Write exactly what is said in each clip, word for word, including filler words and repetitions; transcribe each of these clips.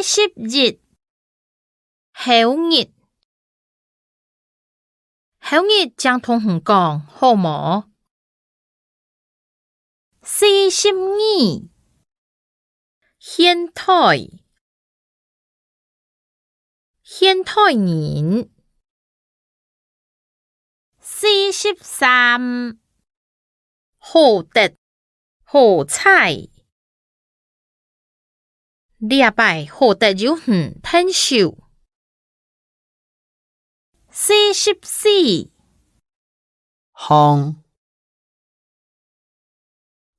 十一，後日。後日正同你講，好無？四十二，現代。現代人。四十三，好得，好彩。這擺好得有你𢯭手。四十四，䟘。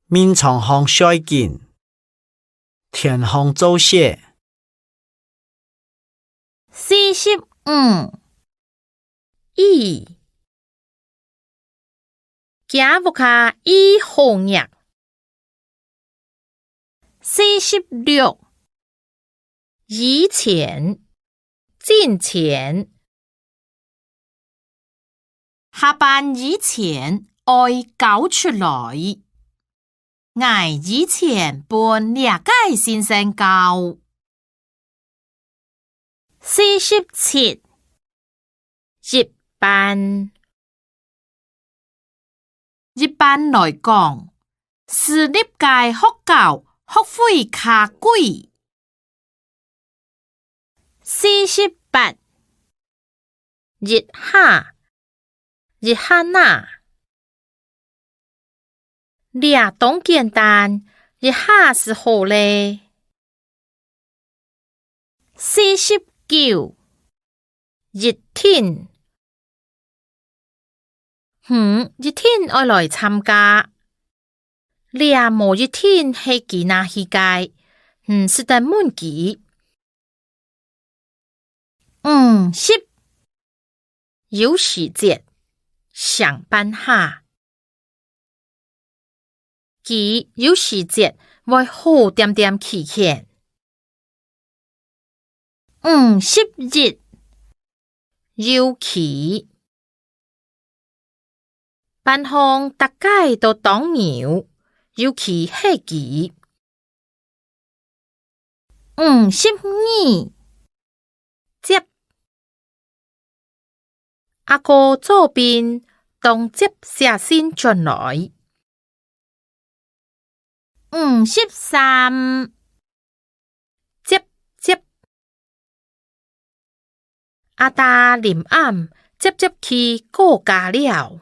眠床項睡緊，天項做雪。四十五，雨。厥屋下雨好熱。四十六，以前，進前。下班以前愛交出來。𠊎以前分這個先生交。四十七，一般。一般來講，私立个學校學費較貴。四十八，一下，一下那。這當簡單，一下就好咧。四十九，一定。你一定愛來參加。這無一定係佢拿去个，你使得問佢。五十，有時節，想辦法。 佢有時節會好恬恬企起。五十一，尤其。班項逐個都當牛，尤其係佢。五十二，接。 阿哥做兵，當接寫信轉來。五十三，接接。阿爹臨暗接接去過家了。